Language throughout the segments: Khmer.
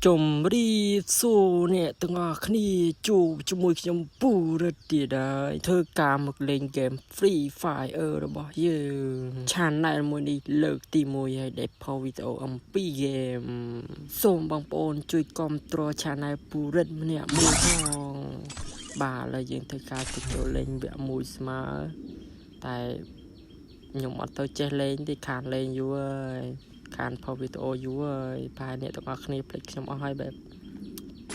ជំរាបសួរអ្នកទាំងអស់គ្នាជួបជាមួយខ្ញុំពូរិទ្ធទៀតហើយធ្វើការមកលេងហ្គេម Free Fire របស់យើង Channel មួយនេះលើកទី1ហើយដែលផុសវីដេអូអំពីហ្គេមសូមបងប្អូនជួយគាំទ្រ Channel ពូរិទ្ធម្នាក់មួយផងបាទឥឡូវយើងធ្វើការទៅចូលលេងវគ្គមួយស្មើតែខ្ញុំអត់ទៅចេះលេងទេខានលេងយូរហើយ ខានផុសវីដេអូយូរហើយប្រហែលអ្នកទាំងអស់គ្នាភ្លេចខ្ញុំអស់ហើយបែប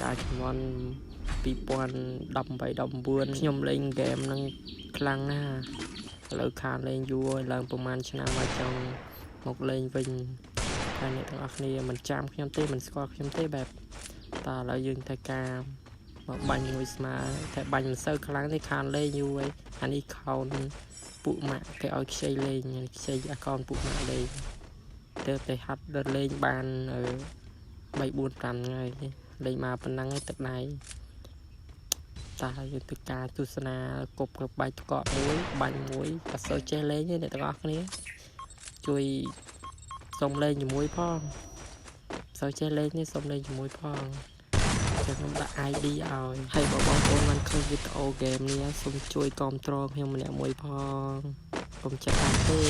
កាលជំនាន់2018 19ខ្ញុំលេងហ្គេមហ្នឹងខ្លាំងណាស់ឥឡូវខានលេងយូរហើយឡើងប្រហែលឆ្នាំមកចង់មកលេងវិញហើយអ្នកទាំងអស់គ្នាមិនចាំខ្ញុំទេមិនស្គាល់ខ្ញុំទេបែបតើឥឡូវយើងត្រូវការមកបាញ់មួយស្មើតែបាញ់មិនសូវខ្លាំងទេខានលេងយូរហើយអានេះខោនពួកម៉ាក់គេឲ្យខ្ចីលេងខ្ចីអាកោនពួកម៉ាក់លេង ទៅតែហាត់ដល់លេងបាន3 4 5ថ្ងៃលេងមកប៉ុណ្ណឹងឯងទឹកដៃតាយើងទៅការទស្សនាគប់កបាច់កក់មួយបាញ់មួយអត់សូវចេះលេងទេអ្នកទាំងអស់គ្នាជួយសុំលេងជាមួយផងសូវចេះលេងទេសុំលេងជាមួយផងចាំខ្ញុំដាក់ ID ឲ្យហើយបើបងប្អូនបានឃើញវីដេអូហ្គេមនេះសូមជួយគាំទ្រខ្ញុំម្នាក់មួយផងកុំចិត្តបានទេ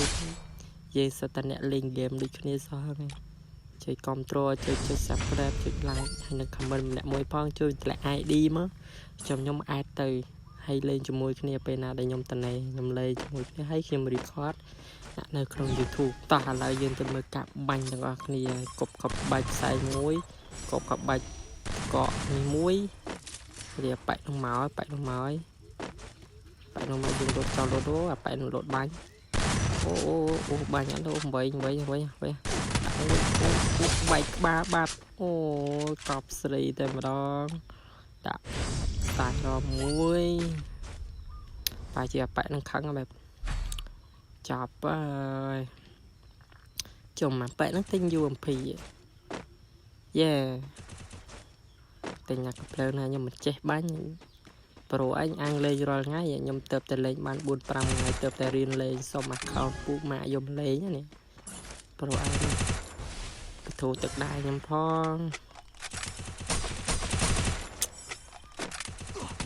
យើងសិតតែអ្នកលេងហ្គេមដូចគ្នាសោះហ្នឹងជួយគាំទ្រជួយចុច Subscribe ចុច Like ហើយនិង Comment ម្នាក់មួយផងជួយតម្លាក់ ID មកចាំខ្ញុំ add ទៅហើយលេងជាមួយគ្នាពេលណាដែលខ្ញុំតនេខ្ញុំលេងជាមួយគ្នាហើយខ្ញុំ record ដាក់នៅក្នុង YouTube តោះឥឡូវយើងទៅមើលកាប់បាញ់ទាំងអស់គ្នាគប់កប់បាច់ផ្សែងមួយកប់កប់បាច់កក់នេះមួយវាបាច់នោះមកបាច់នោះមកបាច់នោះមកយើងរត់ចោលរត់អូអាបាច់នោះរត់បាញ់ អូអូអូបាញ់អត់អូ8 8 8 8ដាក់មួយអូអូបែកក្បាលបាត់អូកប់ស្រីតែម្ដងដាក់ស្តាយរមួយបែជាអាប៉ែនឹងខឹងបែបចាប់ហើយចុំអាប៉ែនឹងទិញ UMP យេទិញអាកាភ្លើងណាខ្ញុំមិនចេះបាញ់ប្រូអញអាំងលេងរាល់ថ្ងៃខ្ញុំទៅតែលេងបាន4 5ថ្ងៃទៅតែរៀនលេងសុំ account ពូម៉ាក់យំលេងនេះប្រូអញកធូទឹកដែរខ្ញុំផង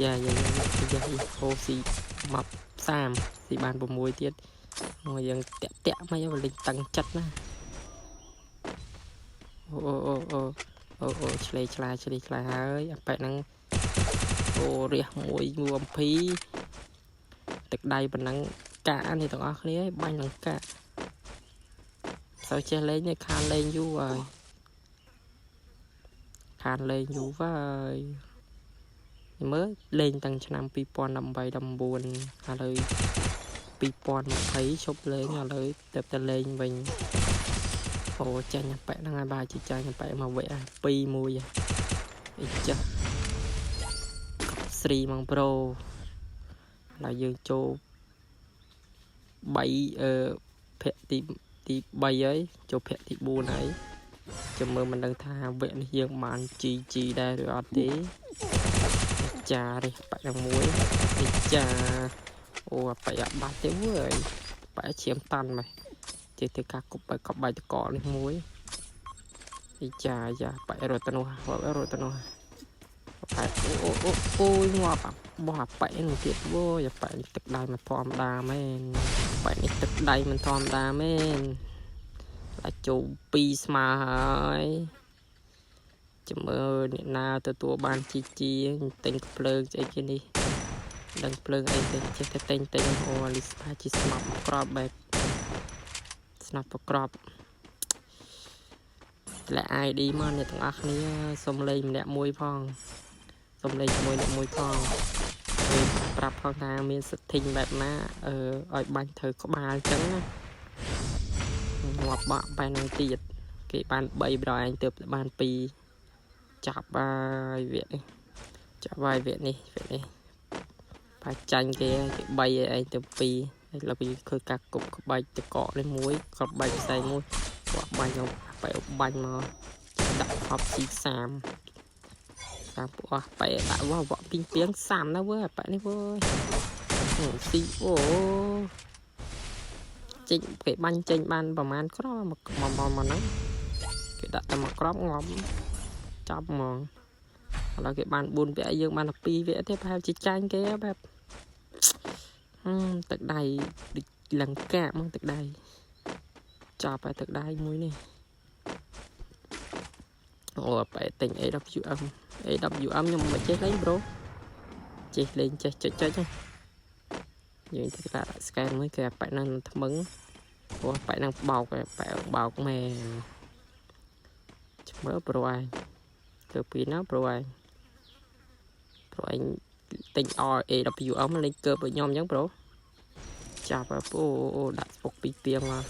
យ៉ាយ៉ាយ៉ាយ៉ាអូស៊ីមក30ស៊ីបាន6ទៀតមកយើងតាក់តាក់មកយកលេងតឹងចិត្តណាអូអូអូអូអូអូឆ្លេឆ្លាឆ្លេឆ្លាហើយអាប៉ែហ្នឹងអូរះមួយមួយអំភីទឹកដៃប៉ុណ្ណឹងកានេះទាំងអស់គ្នាបាញ់នឹងកាសូវចេះលេងទេខានលេងយូរហើយខានលេងយូរហើយមើលលេងតាំងឆ្នាំ2018 19ឥឡូវ2020ឈប់លេងឥឡូវទៅតែលេងវិញអូចាញ់អាប៉ែហ្នឹងហើយបាទជាចាញ់អាប៉ែមកវគ្គ2 1អីចាស់ស្រីម៉ងប្រូឥឡូវយើងចូល3អឺភ័ក្រទី3ហើយចូលភ័ក្រទី4ហើយចាំមើលមិនដឹងថាវគ្គនេះយើងបាន GG ដែរឬអត់ទេចានេះបាច់នឹងមួយនេះចាអូអាបាច់អត់បាច់ទេវើយបាច់ឈាមតាន់ម៉េះចេះទៅការគប់បាច់កប់បាច់តកនេះមួយនេះចាយ៉ាបាច់រត់ទៅនោះរត់ទៅនោះបែអូអូអូអូយងាប់បោះអាប៉ែនោះទៀតវើយអាប៉ែនេះទឹកដៃមិនធម្មតាមែនប៉ែនេះទឹកដៃមិនធម្មតាមែនឡាចូល2ស្មើហើយចាំមើលអ្នកណាទទួលបានជីជីទិញភ្លើងស្អីគេនេះដឹងភ្លើងអីទេចេះតែទិញទិញអូលីស្ផាជីស្មប់ក្របបែបស្នាប់ប្រក្របតម្លាក់ ID មកអ្នកទាំងអស់គ្នាសុំលេងម្នាក់មួយផងសុំលេងជាមួយអ្នកមួយផងពេលប្រាប់ផងថាមាន setting បែបណាអឺឲ្យបាញ់ត្រូវក្បាលអញ្ចឹងណាងាប់បាក់បែរនឹងទៀតគេបាន3ប្រឯងទៅបាន2ចាប់ហើយវគ្គនេះចាប់ហើយវគ្គនេះវគ្គនេះបាច់ចាញ់គេគេ3ឯងទៅ2ហើយឡើយឃើញការគប់ក្បាច់តកនេះមួយក្បាច់ផ្សែងមួយបាក់បាញ់មកបែបាញ់មកដាក់ផប់ស៊ី30តាមពួកអស់បែដាក់វ៉វពីងពីង30ណាវើបែនេះវើស៊ីអូចេញគេបាញ់ចេញបានប្រហែលគ្រាប់មកមកមកហ្នឹងគេដាក់តែមួយគ្រាប់ងាប់ ចាប់ហ្មងឥឡូវគេបាន4វគ្គយើងបានតែ2វគ្គទេប្រហែលជាចាញ់គេបែបហឹមទឹកដៃដូចលង្កាកហ្មងទឹកដៃចាប់ហើយទឹកដៃមួយនេះអូបែទិញ AWM AWM ខ្ញុំមិនចេះលេង bro ចេះលេងចេះចុចចុចហ្នឹងយើងធ្វើការដាក់ scan មួយគេអាប៉ែហ្នឹងថ្មឹងព្រោះប៉ែហ្នឹងបោកប៉ែបោកមែនឆ្មើ bro ឯងធ្វើពីណា bro ឯង bro ឯងទិញ R AWM លេងកើបដូចខ្ញុំអញ្ចឹង bro ចាប់ហើយអូអូដាក់ស្ពុកពីរពីងមក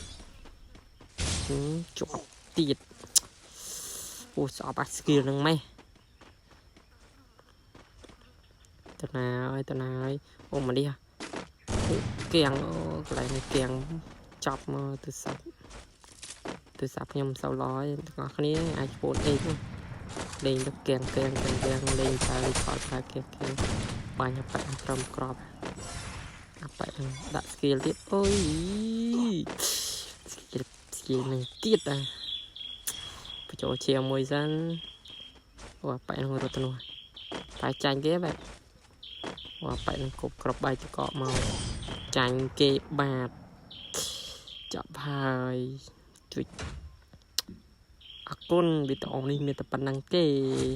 ជាប់ទៀតអូស្អប់អា skill ហ្នឹងម៉េះតណាហើយតណាហើយអូមកនេះអូកៀងអូកន្លែងនេះកៀងចាប់មកទូរស័ព្ទទូរស័ព្ទខ្ញុំមិនសូវល្អទេទាំងអស់គ្នាអាចពោតអេលេងទៅកៀងកៀងកៀងកៀងលេងតែខលតែកៀងកៀងបាញ់អាប៉ែត្រឹមក្របអាប៉ែដាក់ skill ទៀតអូយ skill skill នឹងទៀតអាបញ្ចូលជាមួយសិនអូអាប៉ែនឹងរត់ទៅនោះតែចាញ់គេបែបអូអាប៉ែនឹងគប់ក្របបែកតកមកចាញ់គេបាទចាប់ហើយជួយអរគុណវីដេអូនេះមានតែប៉ុណ្្នឹងទេ។